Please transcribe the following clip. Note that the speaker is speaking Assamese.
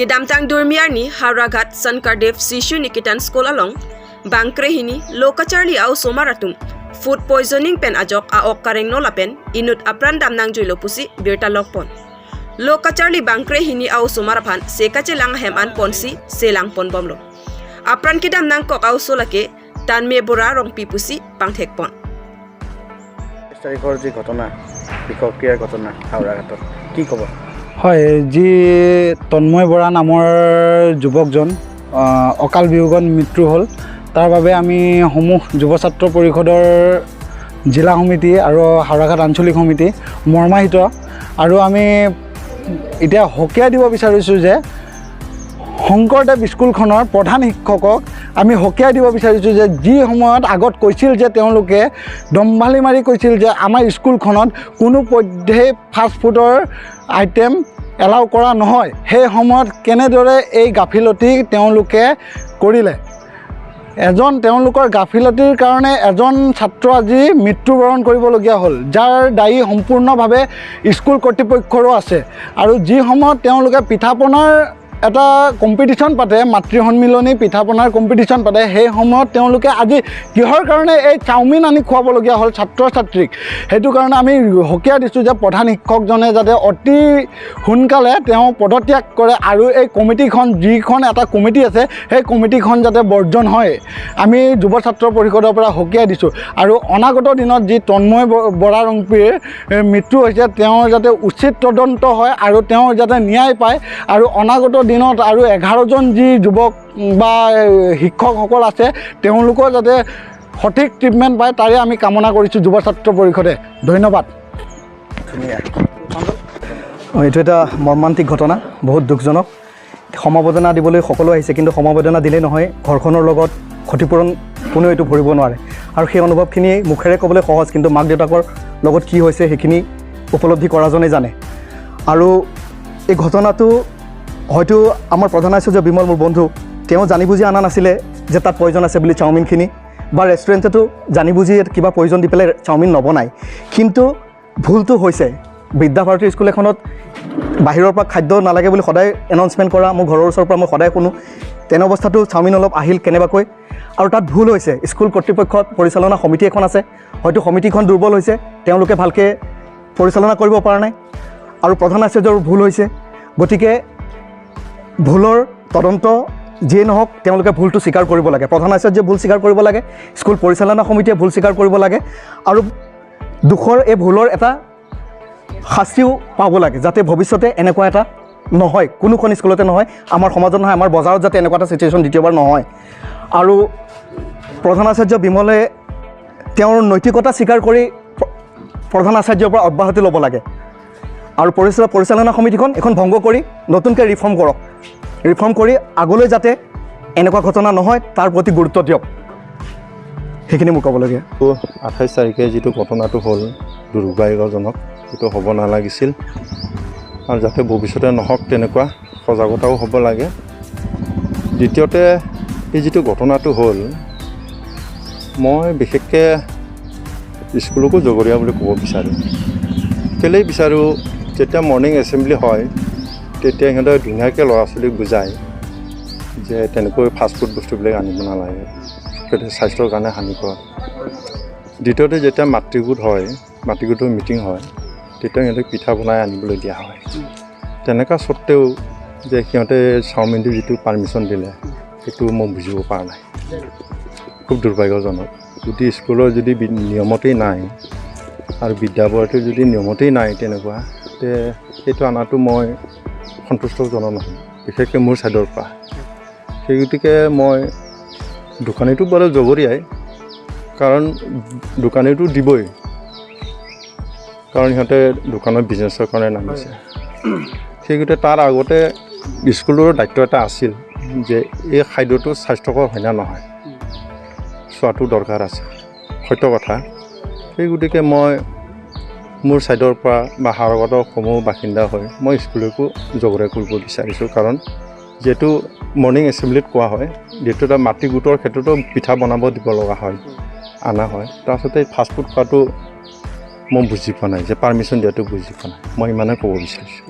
Ki damtang durmiar ni Howraghat Sankardev Sishu Niketan School along Bangkrehini Lokacharli au Somaratum food poisoning pen ajok a ok kareng no lapen inut apran damnang juilo pusi birta lokpon Lokacharli Bangkrehini au Somaraphan sekache lang hem an ponsi selang pon bomlo apran ki damnang kok au solake tanme bora rong pipusi pangthek pon. 28 তাৰিখৰ যি ঘটনা, বিষক্ৰিয়াৰ ঘটনা হাওৰাঘাটত, কি ক'ব? হয়, যি তন্ময় বৰা নামৰ যুৱকজন অকাল বিয়োগত মৃত্যু হ'ল, তাৰ বাবে আমি সমূহ যুৱ ছাত্ৰ পৰিষদৰ জিলা সমিতি আৰু হাওৰাঘাট আঞ্চলিক সমিতি মৰ্মাহিত আৰু আমি এতিয়া সকীয়াই দিব বিচাৰিছোঁ যে শংকৰদেৱ স্কুলখনৰ প্ৰধান শিক্ষকক আমি সকীয়াই দিব বিচাৰিছোঁ যে যি সময়ত আগত কৈছিল যে তেওঁলোকে দম্ভালি মাৰি কৈছিল যে আমাৰ স্কুলখনত কোনো পধ্যেই ফাষ্টফুডৰ আইটেম এলাউ কৰা নহয়, সেই সময়ত কেনেদৰে এই গাফিলতি তেওঁলোকে কৰিলে? এজন তেওঁলোকৰ গাফিলতিৰ কাৰণে এজন ছাত্ৰ আজি মৃত্যুবৰণ কৰিবলগীয়া হ'ল, যাৰ দায়ী সম্পূৰ্ণভাৱে স্কুল কৰ্তৃপক্ষৰো আছে। আৰু যি সময়ত তেওঁলোকে পিঠা পনাৰ এটা কম্পিটিশ্যন পাতে, মাতৃ সন্মিলনী পিঠা পনাৰ কম্পিটিশ্যন পাতে, সেই সময়ত তেওঁলোকে আজি কিহৰ কাৰণে এই চাওমিন আনি খুৱাবলগীয়া হ'ল ছাত্ৰ ছাত্ৰীক? সেইটো কাৰণে আমি সকীয়াই দিছোঁ যে প্ৰধান শিক্ষকজনে যাতে অতি সোনকালে তেওঁ পদত্যাগ কৰে আৰু এই কমিটিখন, যিখন এটা কমিটি আছে, সেই কমিটিখন যাতে বৰ্জন হয়, আমি যুৱ ছাত্ৰ পৰিষদৰ পৰা সকীয়াই দিছোঁ। আৰু অনাগত দিনত যি তন্ময় বৰা ৰংপিৰ মৃত্যু হৈছে, তেওঁৰ যাতে উচিত তদন্ত হয় আৰু তেওঁ যাতে ন্যায় পায় আৰু অনাগত দিনত আৰু 11জন যি যুৱক বা শিক্ষকসকল আছে, তেওঁলোকৰ যাতে সঠিক ট্ৰিটমেণ্ট পায়, তাৰে আমি কামনা কৰিছোঁ যুৱ ছাত্ৰ পৰিষদে। ধন্যবাদ। ধুনীয়া। এইটো এটা মৰ্মান্তিক ঘটনা, বহুত দুখজনক। সমবেদনা দিবলৈ সকলো আহিছে, কিন্তু সমবেদনা দিলেই নহয়, ঘৰখনৰ লগত ক্ষতিপূৰণ কোনেও এইটো ভৰিব নোৱাৰে। আৰু সেই অনুভৱখিনি মুখেৰে ক'বলৈ সহজ, কিন্তু মাক দেউতাকৰ লগত কি হৈছে সেইখিনি উপলব্ধি কৰাজনেই জানে। আৰু এই ঘটনাটো হয়তো আমাৰ প্ৰধান আচাৰ্য বিমল মোৰ বন্ধু, তেওঁ জানি বুজি অনা নাছিলে যে তাত পয়জন আছে বুলি চাওমিনখিনি, বা ৰেষ্টুৰেণ্টতো জানি বুজি কিবা পয়জন দি পেলাই চাওমিন নবনায়। কিন্তু ভুলটো হৈছে। বিদ্যাভাৰতী স্কুল এখনত বাহিৰৰ পৰা খাদ্য নালাগে বুলি সদায় এনাউন্সমেণ্ট কৰা, মোৰ ঘৰৰ ওচৰৰ পৰা মই সদায় শুনো। তেনে অৱস্থাতো চাওমিন অলপ আহিল কেনেবাকৈ আৰু তাত ভুল হৈছে। স্কুল কৰ্তৃপক্ষত পৰিচালনা সমিতি এখন আছে, হয়তো সমিতিখন দুৰ্বল হৈছে, তেওঁলোকে ভালকৈ পৰিচালনা কৰিব পৰা নাই আৰু প্ৰধান আচাৰ্যৰ ভুল হৈছে। গতিকে ভুলৰ তদন্ত যিয়ে নহওক, তেওঁলোকে ভুলটো স্বীকাৰ কৰিব লাগে। প্ৰধান আচাৰ্যই ভুল স্বীকাৰ কৰিব লাগে, স্কুল পৰিচালনা সমিতিয়ে ভুল স্বীকাৰ কৰিব লাগে আৰু দোষৰ এই ভুলৰ এটা শাস্তিও পাব লাগে, যাতে ভৱিষ্যতে এনেকুৱা এটা নহয়, কোনোখন স্কুলতে নহয়, আমাৰ সমাজত নহয়, আমাৰ বজাৰত যাতে এনেকুৱা এটা চিটুৱেশ্যন দ্বিতীয়বাৰ নহয়। আৰু প্ৰধান আচাৰ্য বিমলে তেওঁৰ নৈতিকতা স্বীকাৰ কৰি প্ৰধান আচাৰ্যৰ পৰা অব্যাহতি ল'ব লাগে আৰু পৰিচালনা সমিতিখন এখন ভংগ কৰি নতুনকৈ ৰিফৰ্ম কৰক। ৰিফৰ্ম কৰি আগলৈ যাতে এনেকুৱা ঘটনা নহয় তাৰ প্ৰতি গুৰুত্ব দিয়ক। সেইখিনি মোৰ ক'বলগীয়া। 28 তাৰিখে যিটো ঘটনাটো হ'ল দুৰ্ভাগ্যজনক, সেইটো হ'ব নালাগিছিল আৰু যাতে ভৱিষ্যতে নহওক তেনেকুৱা সজাগতাও হ'ব লাগে। দ্বিতীয়তে, এই যিটো ঘটনাটো হ'ল, মই বিশেষকৈ স্কুলকো জগৰীয়া বুলি ক'ব বিচাৰোঁ। কেলেই বিচাৰোঁ? যেতিয়া মৰ্ণিং এছেম্বলি হয়, তেতিয়া সিহঁতে ধুনীয়াকৈ ল'ৰা ছোৱালীক বুজায় যে তেনেকৈ ফাষ্টফুড বস্তুবিলাক আনিব নালাগে, সেইটো স্বাস্থ্যৰ কাৰণে হানিকৰ। দ্বিতীয়তে, যেতিয়া মাতৃগোট হয়, মাতৃগোটৰ মিটিং হয়, তেতিয়া সিহঁতক পিঠা বনাই আনিবলৈ দিয়া হয়। তেনেকুৱা স্বত্তেও যে সিহঁতে চাওমিনটো যিটো পাৰ্মিশ্যন দিলে, সেইটো মই বুজিব পৰা নাই। খুব দুৰ্ভাগ্যজনক। যদি স্কুলৰ যদি নিয়মতেই নাই আৰু বিদ্যাভাৰতীৰ যদি নিয়মতেই নাই তেনেকুৱা, তে সেইটো অনাটো মই সন্তুষ্টজনক নহয়, বিশেষকৈ মোৰ ছাইডৰ পৰা। সেই গতিকে মই দোকানীটো বাৰু জগৰীয়াই, কাৰণ দোকানীটো দিবই, কাৰণ সিহঁতে দোকানত বিজনেছৰ কাৰণে নামিছে। সেই গতিকে তাৰ আগতে স্কুলৰো দায়িত্ব এটা আছিল যে এই খাদ্যটো স্বাস্থ্যকৰ হয় নে নহয় চোৱাটো দৰকাৰ আছে, সত্য কথা। সেই গতিকে মই মোৰ ছাইডৰ পৰা বা হাওৰাঘাটৰ সমূহ বাসিন্দা হৈ মই স্কুলকো জগৰীয়া কৰিব বিচাৰিছোঁ, কাৰণ যিহেতু মৰ্ণিং এছেম্বলিত কোৱা হয়, দ্বিতীয়তে মাতৃগোটৰ ক্ষেত্ৰতো পিঠা বনাব দিব লগা হয়, অনা হয়। তাৰপিছতে ফাষ্টফুড খোৱাটো মই বুজি পোৱা নাই, যে পাৰ্মিশ্যন দিয়াটো বুজি পোৱা নাই। মই ইমানে ক'ব বিচাৰিছোঁ।